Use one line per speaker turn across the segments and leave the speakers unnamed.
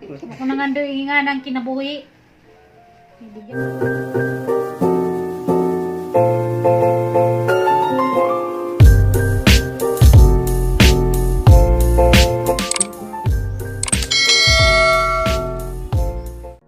Ako na nga doy nga ng kinabuhi.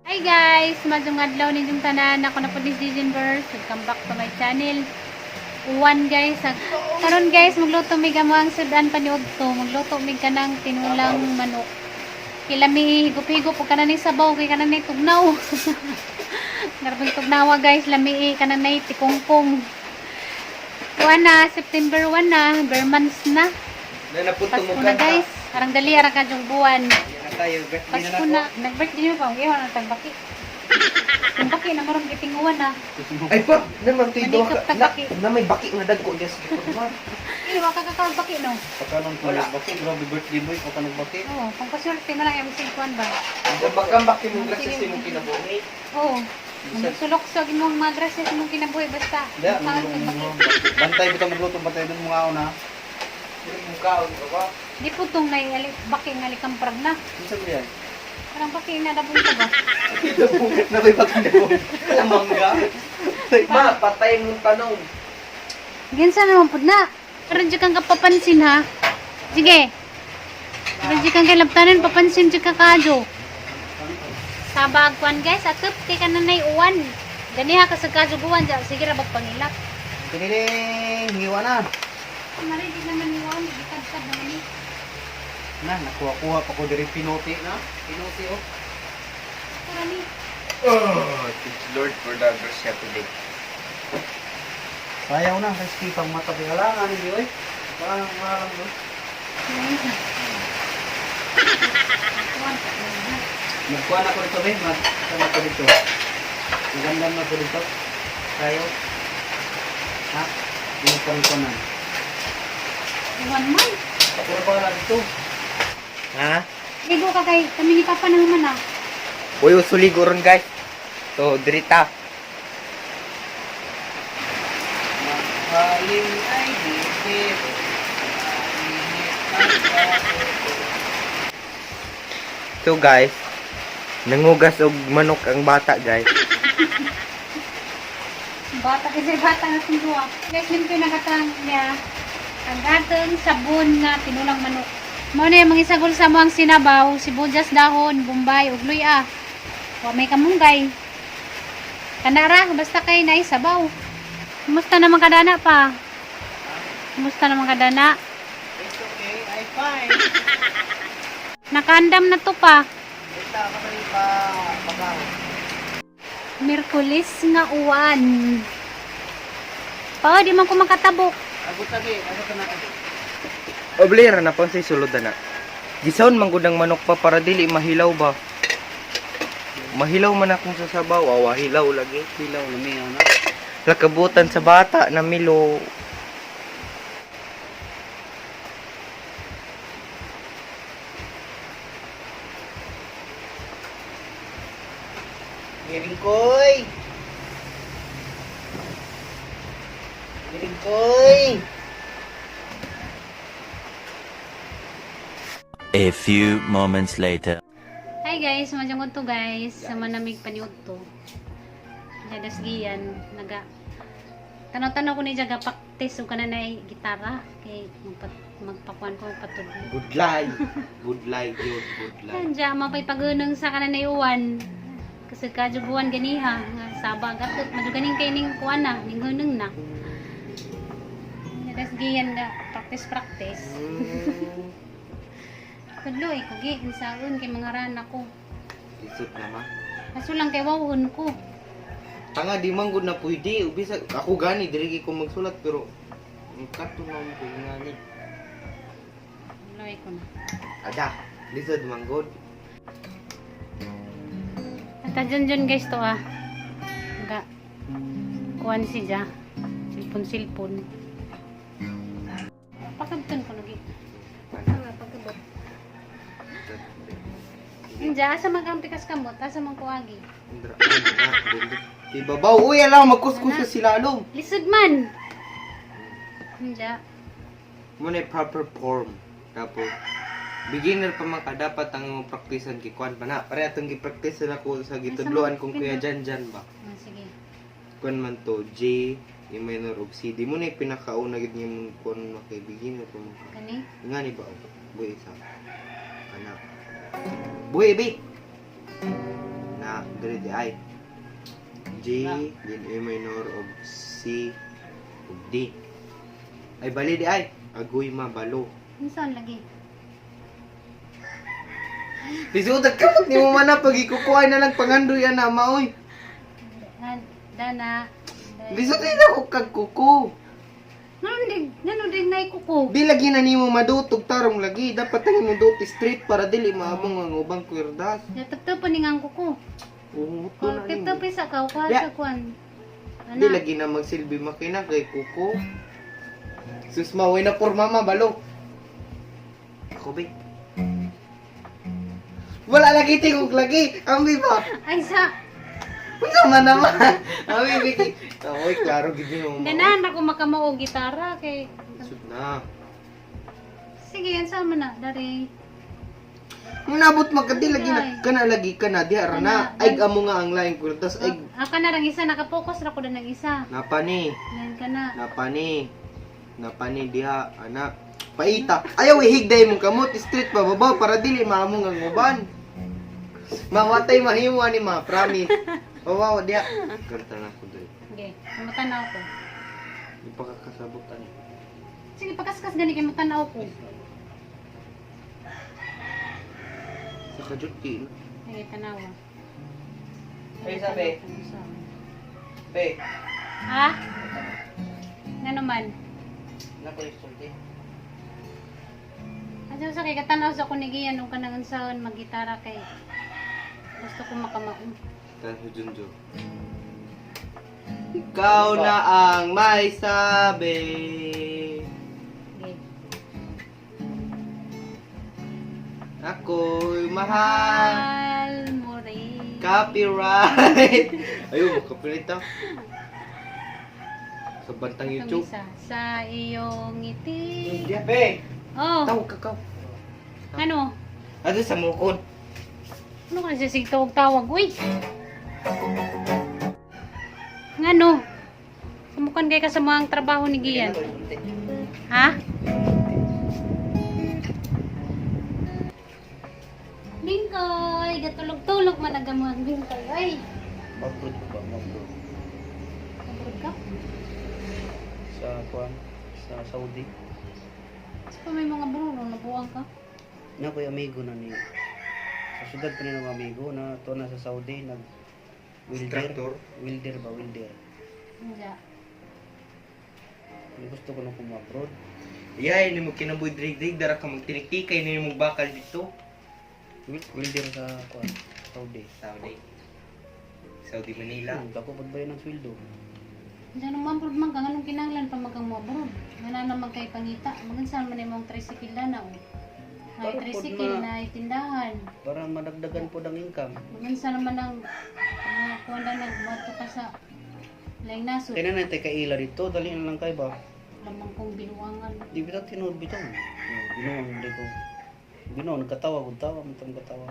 Hi guys! Madyong adlaw ninyong tanan. Ako na po ni Verse. Welcome back to my channel. Uwan guys. Karon guys, magluto mig amo ang sudan paniudto. Magluto mig kanang tinulang manok. Kilami higup-higup ug kanan ni sabaw kay kanan ni tugnaw. Garabing tugnawa guys, lami kanan ni tikongkong. Kuan na, September 1 na, bare months na.
Na napunto mo
Pasko na guys. Arang dali ara ka jung buwan.
Na tayo, birthday
Pasko na. Nag-birthday mo pa. Iwan ang tagbaki. Ang baki na marong gitinguan na.
Ay pa, naman to'y duha
Manikap
ka. Na,
tagbaki.
na may baki nga dagko diya sa likod man.
Ay, waka ka karon baki no.
Pagka nung
Wala.
nagbaki, grabe birthday boy, pagka nagbaki.
Oo, kung paswerte mo lang yung singkuan ba.
Bakang baki mong grasya sa imong kinabuhi.
Oo. Sulok-sog imong mga grasya sa imong kinabuhi basta.
Hindi,
Pangan tagbaki.
bantay bitaw magluto, bantay dun mga una.
Dili mong kaon ka ba?
Di po tong nay baki nga likamprag na.
Unsa ba yan?
Parang baki na dabong ka ba?
Nakoy baki na po. Mangga.
Ma, patay mong tanong.
Ginsa naman pud na. Karon jud kang kapapansin ha. Sige. Karon jud kang kalabtanan papansin jud ka kadyo. Sabag kuan guys, atop kay kananay uwan. Ganiha ka sa kadyo buwan ja, sige ra bag pangilak.
Kiniling, hiwa na.
Mari di naman ni uwan, gitagtag naman ni.
Na, nakuha-kuha pa ko diri pinuti na. Pinuti oh.
Tara ni.
Oh, thank you Lord for the grasya today.
Sayaw na, kasi pang mata halangan hindi oy. Parang malang do. Magkuha na ko dito be, mag sama ko dito. Maganda na ko dito. Sayaw. Ha? Hindi pa rin ko na.
Uwan man.
Puro pa lang dito.
Ha?
Ligo ka kay kami ni Papa na human ah.
Uy, usuligo ron guys. So, dirita.
Mahalin ay dikit. Mainit ang bato.
So guys, nangugas og manok ang bata guys.
Bata kasi bata na itong duha. Guys, limpyo na katang niya. Ang atong sabon nga tinulang manok. Mao na yung mga isagol sa mo ang sinabaw, sibuyas dahon, bombay, ug luya. Wa may kamunggay. Kanara, basta kay naay sabaw. Kumusta naman kadana pa? Kumusta naman kadana?
It's okay, I fine.
Nakaandam na to pa.
Ita ka pa rin pa bakaw.
Miyerkules nga uwan. Pa, di man ko makatabok.
Abot lagi, abot na natin.
Oblera na pang say sulod na. Gisaon man gud ang manok pa para dili mahilaw ba. Mahilaw man akong sa sabaw, awa hilaw lagi.
Hilaw lami ano.
Lakabutan sa bata na milo.
Miringkoy. Miringkoy.
A few moments later.
Hi guys, madyong to guys. Sa manamig paniud to. Jadas giyan naga tanaw-tanaw ko ni jaga practice ug kana nay gitara kay magpakuan ko patudlo.
Good lie. Good lie, yun. Good lie.
Kanja mapay pagunong sa kana nay uwan. Kasi kadyo buwan ganiha nga saba gatot madyo ganing kay ning kuan na ning gunong na. Jadas giyan ga practice practice. Tudlo eh kugi insaon kay mga rana ko.
Lisod naman.
Kaso lang kay wawon ko.
Tanga di man gud na pwede. Ubisa ako gani diri ko magsulat pero ang kato man ko ngani.
Tudlo ko na.
Ada, lisod man gud.
At dyan dyan guys to ah. Ga. Kuan si Ja. Silpon silpon. Pakabton ko lagi. Ah, pagkabot. Inja, asa man kang pikas kamot, asa man kuagi.
Indra. Ibabaw, uy, alam magkuskus sa silalom.
Lisod man. Inja.
Mo na proper form. Tapos Beginner pa man ka, dapat ang imong praktisan kay kuan pa na. Pare atong gipraktisan ako sa gitudloan kong Kuya Jan Jan ba.
Ah, sige.
Kuan man to G, E minor ug C. Di mo na yung pinakauna gid nga kuan mo kay beginner pa man ka.
Kani?
Nga ni ba? Buhi isa. Ana. Buhi bi. Na diri di ay. G, then A minor ug C ug D. Ay bali di ay. Agoy mabalo.
Unsa lagi?
Lisuod kamot ni mo man na pag ikukuha na lang pangandoy ana maoy.
Ah, dana.
Lisod na ako kag kuko.
Ngano dig nay kuko?
Di lagi na nimo madutog tarong lagi. Dapat ang imong dut straight para dili maabong ang ubang kwerdas.
Nataptap pa ni nga ang kuko.
Oo, to na nimo.
Tip sa ka kuha
Ya.
sa kuan. Ana.
Di lagi na magsilbi makina kay kuko. Sus maway na porma mabalo. Ako be. Wala lagi tingog lagi. Ambi ba?
Ay sa
Unsa man naman? Ambi biki. Oy, klaro gid mo.
Danahan ako makamao gitara kay
Sud na.
Sige, unsa man na dari.
Nabot magkadi lagi na kana lagi kana diha ra na. Ay amo nga ang laing kwerdas ay
Ah, kana rang isa nakapokus ra ko na ng isa.
napani.
Nan kana.
Napani. Napani diha ana. Paita. Ayaw ihigday mong kamot straight pababa para dili maamong ang uban. Mawatay mahimo ani ma, promise. Babaw diha. Kanta na ko diri.
Sige, matanaw ko.
Di pa kakasabot ani.
Sige, pagkaskas gani kay matanaw ko.
Sa kajuti.
Sige, tanawa.
Ay, sabi. Be.
Ha? Nga naman.
Nako yung sulti.
Asa sa kay katanaw sa kunigiyan nung kanang unsaon maggitara kay gusto ko makamao.
Tayo Junjo. Ikaw na ang may sabi.
Sige.
Ako'y mahal.
Mahal mo rin.
Copyright. Ayun, copyright ah. Sa bantang
Itong
YouTube.
isa. Sa iyong ngiti.
Be,
Oh,
tawag ka ka.
ano?
Ano sa mukon?
Ano ka siya tawag-tawag? Uy! Ngano? Sumukan kay ka sa mga trabaho ni Gian.
Nako yung sulti.
Ha? Bingkoy! Gatulog-tulog man ang gamuhan, Bingkoy. Ay!
Mag-abroad ko ba? Mag-abroad.
Abroad ka?
Sa kuan, sa Saudi.
Sa pa may mga bruno, nabuang ka?
Na ko'y amigo na ni sa syudad pa ni ng amigo na to na sa Saudi nag welder.
Instructor.
Welder ba welder.
Hindi.
Ang gusto ko na kung abroad.
Yay, ni mo kinabuhi drig-drig, dara ka magtiniktikay, ni mo bakal dito.
Welder sa kuan, Saudi.
Saudi. Saudi Manila.
Dako pud ba yun ang sweldo?
Diyan naman, abroad man ka. Anong kinahanglan pa magkang mo abroad? Nga na naman kay pangita. Magansan man imong tricycle na oh. May
Para pod
tricycle
ma-
na tindahan.
Para madagdagan pod ang income.
Magansa naman ang mga kuwan na nagmoto ka sa laing naso.
Kaya na natin kaila dito, dali na lang kay ba.
Lamang kong binuangan.
Di bitaw tinuod bitaw. No, Binuang di ko. Binuang nagkatawa gud tawa, matang katawa.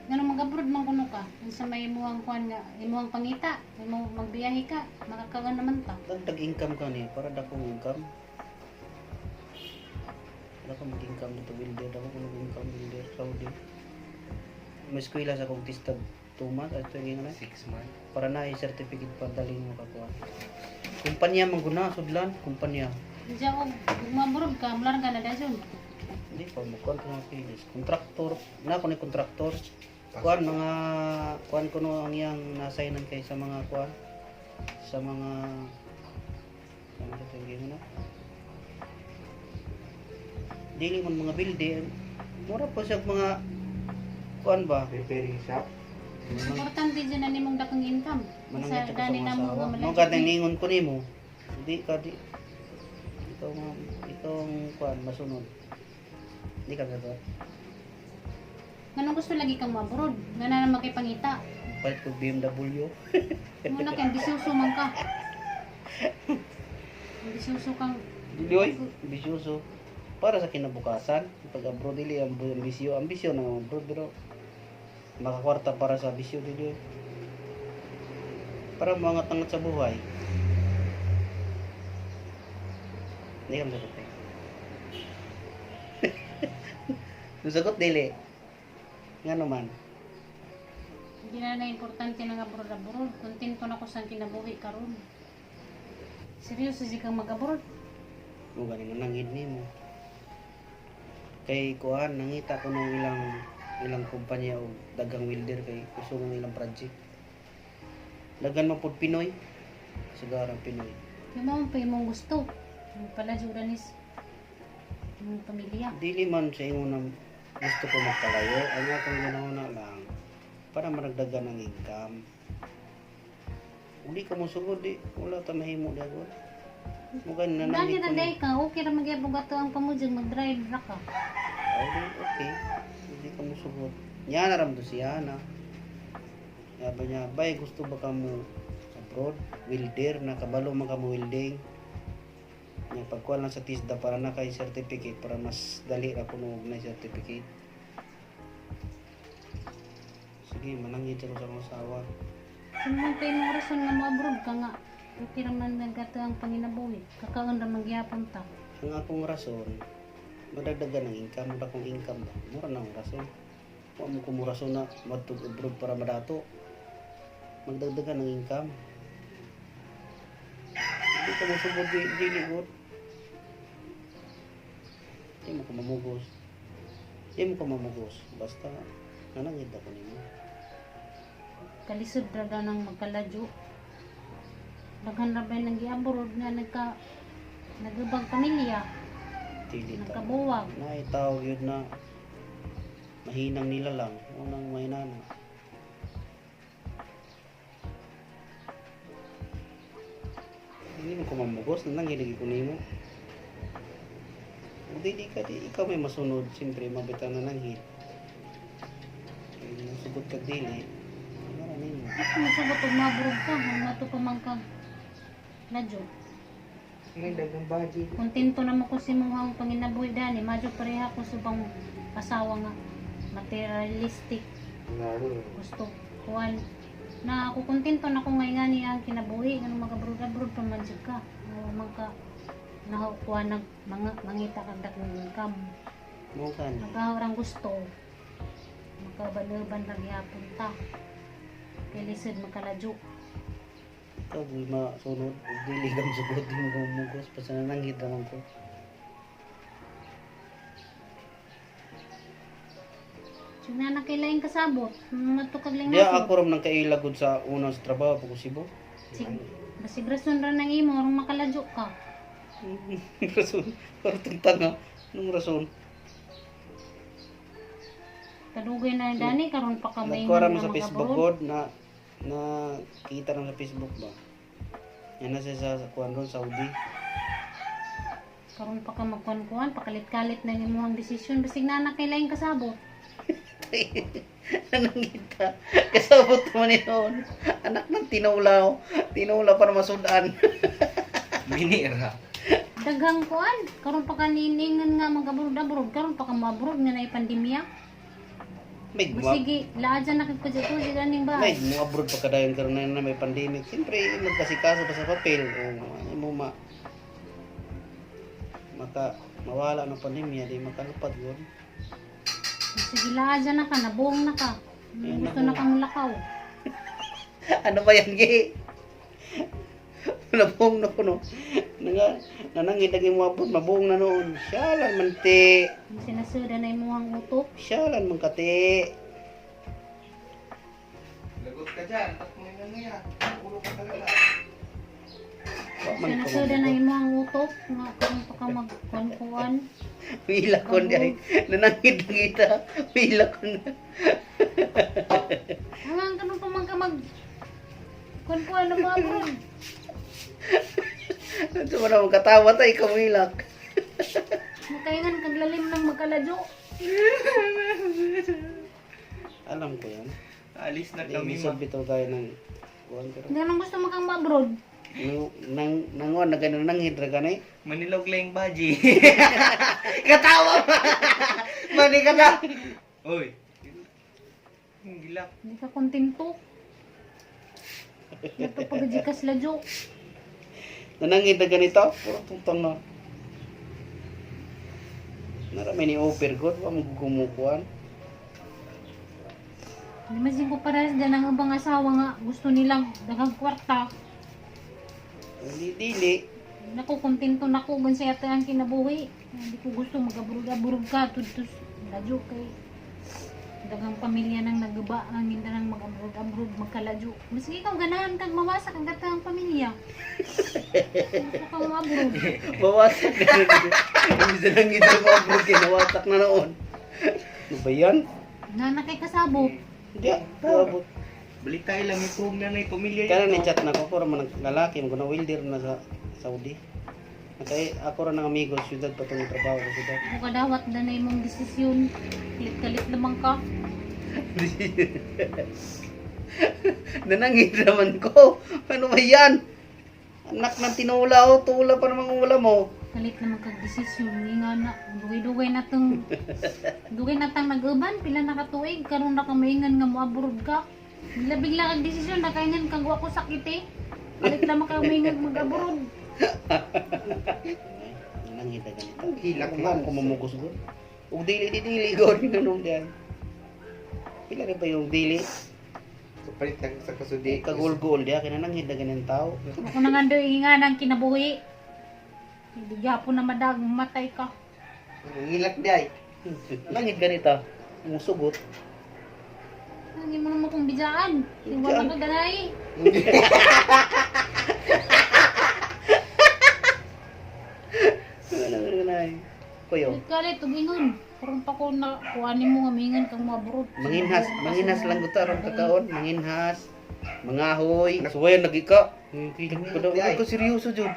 Ngano mag-abroad man kuno ka. Unsa may imuhang kuan nga, imuhang pangita, imo magbiyahe ka, makakaon naman ka.
Dagdag income ka niya para dakong income. Dako mag-income dito welder, dako ko mag-income welder Saudi. May eskwela sa kong tistag 2 months ato yung na
6 months.
para na i-certificate pa dali mo kakuha. Kumpanya man guna sudlan, kumpanya.
Diyan og mag-abroad ka, mular ka na dayon.
Hindi pa mo kuan mga pilis. Kontraktor, na ko ni kontraktor. Kuan mga kuan kuno ang iyang nasainan kay sa mga kuan sa mga ano sa tawag na? Dili man mga building, mura po siya mga kuan ba?
Repairing shop.
Importante dyan na nimong dakong income. Sa
Manangit ako sa
dani
mga
na mo
asawa.
nga
Mo
malaki.
ka ningon ko nimo. Di ka di ikaw nga ikaw ang kuan masunod. Di ka ba?
Nganong gusto lagi kang mo-abroad? Nga na naman kay pangita.
Palit ko BMW.
Muna kay ambisyoso man ka. Ambisyoso kang
Dili oy, ambisyoso. Para sa kinabukasan, pag abroad dili ang ambisyo, ambisyo na ang abroad pero makakwarta para sa bisyo dili. Para mangat-angat sa buhay. Hindi ka masagot eh. Masagot dili. Nga naman.
Hindi na na importante ng abroad abroad. Kontento na ko sa kinabuhi karon. Seryoso si kang mag-abroad.
Mo gani na nangid nimo. Kay kuan nangita ko nung ilang ilang kumpanya og dagang welder kay kusog ang ilang project. Dagan man pud Pinoy. Sugarang Pinoy.
Yung mo pa imong gusto. Yung pala is yung pamilya.
Dili man sa ingon na gusto ko magpalayo, ang akong ginahuna lang para maragdagan ang income. Uli ka mo sugod di, wala ta mahimo di agad. Mo gani na
Dali
nangid
na
ko.
day ka, okay ra magyabog ato ang pamudyo, mag-drive ra ka.
Okay, okay. Hindi ka mo sugod. Niya na ramdo siya na. Sabi niya, bay, gusto ba ka mo abroad? Welder, nakabalo man ka mo welding. Niya, pagkuha lang sa TISDA para na kay certificate, para mas dali ra kuno og na certificate. Sige, manangit ako sa akong asawa.
Kung man pa imong rason nga mo-abroad ka nga, okay ra man nagato ang panginabuhi. Kakaon ra magyapon ta.
Ang akong rason, madagdagan ang income, mura kong income ba? Mura na ang rason. Wa mo ko rason na matug abroad para madato. Magdagdagan ang income. Hindi ka mo sugod di dili gud. Di mo ko mamugos. Di mo ko mamugos. Basta nanangid ako nimo.
Kalisod ra daw nang magkaladyo. Daghan ra ba nang gi-abroad nga nagka nagubang pamilya,
Dili ta.
nagkabuwag.
Naitawag yun na mahinang nila lang. Unang mahina na. Hindi mo ko mamugos, nanginig ko nimo. Kung dili ka, di, ikaw may masunod. Siyempre, mabitaw na nanghil. Kung sugot ka dili, wala nimo.
Ako mosugot og mo-abroad ka, kung mato pa man ka ladyo.
Ngayon, dagang budget.
Kontento na mo ko si mong panginabuhi dani, madyo pareha ko subang asawa nga materialistic
Laro.
gusto kuan na ako kontento na ko ngay nga niya ang kinabuhi ngano mag-abroad abroad pa man jud ka Nga man ka nakukuha nag mga mangita kag dakong income
Mo ka ni.
nagahurang gusto makauban-uban ra gihapon ta kay lisod makaladyo.
Ikaw di masunod. Kung dili ka masugot, di mo ko mamugos. Basta nananghid naman ko.
So na nakailaing kasabot mato kag
Diya
lang
ako ram nang kailagod sa unang sa trabaho pag Cebu.
Sig basig rason ra nang imo aron makaladyo ka.
Rason, parang tanga. Anong rason?
Kadugay na dani karon pa ka may
Nagkuha mo sa Facebook god na na kita lang sa Facebook ba? Yan na siya sa kuan ron Saudi.
Karon pa ka magkuan-kuan pakalit-kalit na imong desisyon basig na nakailaing kasabot.
Anong kita? Kasabot mo ni noon. Anak ng tinula. Oh. Tinula para masudan.
Binira.
Daghang kuan karon pa ka niningan nga mag-abroad-abroad karon pa ka mo-abroad nga naay pandemya.
May gumawa.
Basigi laadyan na kag kudyo-kudyo ganing ba.
May mo abroad pa kadayon karon na may pandemic. Siyempre magkasikaso pa sa papel. O ano mo ma maka mawala ng pandemya di makalupad gud.
Sige laadyan na ka nabuong na ka.
Ayun,
Gusto na kang lakaw.
Ano ba yan, Gi? Nabuong na ko, no? Nga, nanangit lagi mo abot, mabuong na noon. Siya lang man, te.
Sinasuda na imong utok.
Siya lang man kate.
Lagot ka dyan. Ba't mo yung ano yan? Ulo ka talaga.
Wa man ko
Sinasuda na imong utok nga karon pa ka magkuan-kuan.
Pila ko di ay. Nanangit lagi ta. Pila ko na.
Hanggang karon pa man ka mag kuan-kuan na mo-abroad.
Ano ba naman katawa ta, ikaw milak.
Makaingan kag lalim ng magkaladyo.
Alam ko yan.
Alis na
Di,
kami, ma.
isod bitaw tayo ng kuwan pero
Ganun gusto mo kang ma-abroad.
Nang nanguan na ganun nang hidra gani.
Manilog lang baji. Katawa pa. Mani ka na. Oy. Gilak.
Hindi ka kontento. Ito pag-jikas ladyo.
Nanangid na ganito, puro tutang na. Narami ni offer god, wa mo gumukuan.
Hindi masin ko parehas dyan ang ibang asawa nga. Gusto nilang daghang kwarta.
Hindi dili.
Naku, kontento na ko. Gan sa ang kinabuhi. Hindi ko gusto mag-abrog-abrog ka. Tudtos, ladyo kay daghang pamilya nang nagaba ang hindi nang mag-abrog-abrog magkaladyo. Maski ikaw ganahan kag mawasak ang gatang pamilya. Gusto kang maabroad.
Bawasak na rin. Hindi na nangid na mga kay nawasak na noon. Ano ba yan?
Na kay kasabot.
Hindi, abot.
Balita lang itong na na pamilya
Kaya ni chat na ko, pero man ang lalaki, mo na welder na sa Saudi. Kay ako ra ng amigo, syudad pa itong trabaho sa syudad.
Ako kadawat na na imong desisyon. Kalit-kalit lamang ka.
Nanangid naman ko. Ano ba yan? Anak ng tinula o, tula pa namang ulam mo.
Kalit naman kag desisyon. Nga nga na, dugay-dugay na tong dugay na tang nag-uban, pila na ka tuig, karon na ka maingan nga moabroad ka. Bigla-bigla kag desisyon, nakaingan kag wa ko sakit eh. Kalit lamang ka maingan mag-abroad.
Nanangid na ganito.
Ang hilak
Kung ako kumamugos ko. Ug dili di dili ko ganun diyan. Pila rin ba yung dili?
Kapalit lang sa kasudi.
Kagulgol diya kay nananghid na ganyan tao.
Ako na nga doy nga ng kinabuhi. Hindi gyapon na madag, matay ka.
Ang hilak di ay.
Nanghid ganita. Musugot.
Hindi mo naman kong bidyaan. Wala ka ganay.
Ano na Kuyo.
Kalit tugingon. Karon pa ko na kuanin mo nga maingan kang moabroad.
Manginhas, manginhas lang gusto aron kakaon, manginhas. Mangahoy, suwayan lagi ka. Kudo
Di ay.
ko seryoso jud.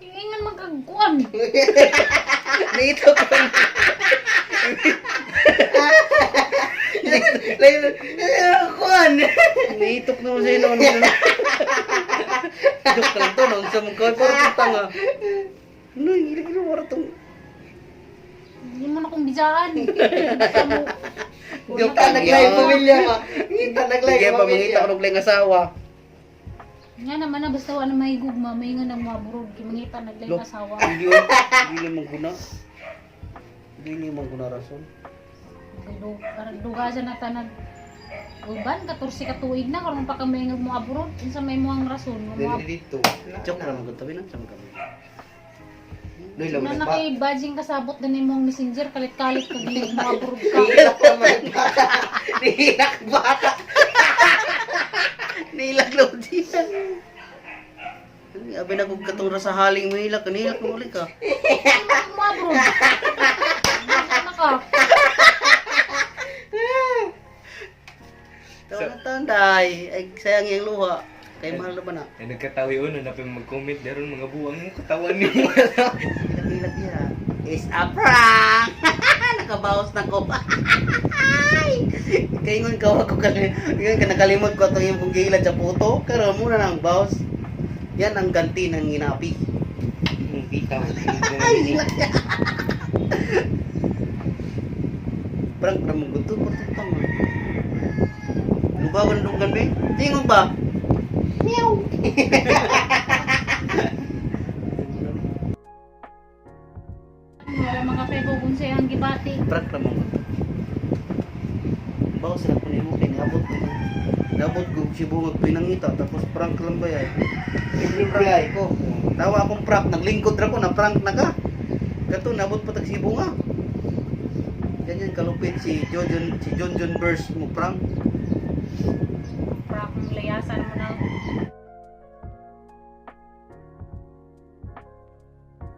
Ingan man kag kuan.
Naito ko.
Kuan.
Naitok naman sa'yo noon. Joke lang to, noon sa mga kawin, parang tanga. Ano, hilig na parang tong...
Hindi mo na kong bidyaan.
Joke
Ngita
lang
naglay
yan.
pamilya ma. Ngita naglay
Sige pa, mangita ko ng asawa.
Nga naman na basta wala may gugma, may nga nang moabroad kay mangita naglay
Lo.
asawa.
Hindi hindi mong guna. Hindi mong guna rason.
Dugasan na tanag uban 14 ka tuig na karon pa ka may nga moabroad unsa may mo ang rason nga
Dili
moabroad.
dito.
Joke lang mo tabi na sa mga kami.
Doy lang
Na
ba.
na kay badging kasabot na nimo ang messenger kalit-kalit kag moabroad ka.
Hilak pa man. Nihilak bata.
Nilak lang siya. Abi na kong katura sa haling mo hilak, nilak mo ulit ka.
Moabroad. Ano ka?
Tawa na tanday, ay sayang yung luha. Kay mahal na ba na?
Ay nagkatawi uno na pa mag-comment daron mga buwang mo katawan nimo.
Hilak-hilak niya. It's a prank! Nakabawas na ko. Ay! Kaingon ka, wag ko ingon ka nakalimot ko itong iyong gilad sa puto. Karon muna na ang bawas. Yan ang ganti ng inapi.
Bitaw.
Ay, hilak niya. Prank na mong gusto ko tutang. Lubawan dunggan be. Tingog ba? Meow.
Wala mga pebo kung siya ang gibati.
Prank na mong gusto. Bawas na ko nimo kay niabot ko. Niabot ko si bungag pinangita tapos prank lang ba yan? Prank ko. Tawa akong prank naglingkod ra ko na prank na ka. Kato nabot pa tag Cebu nga. Ganyan kalupit si John John Burst mo prank.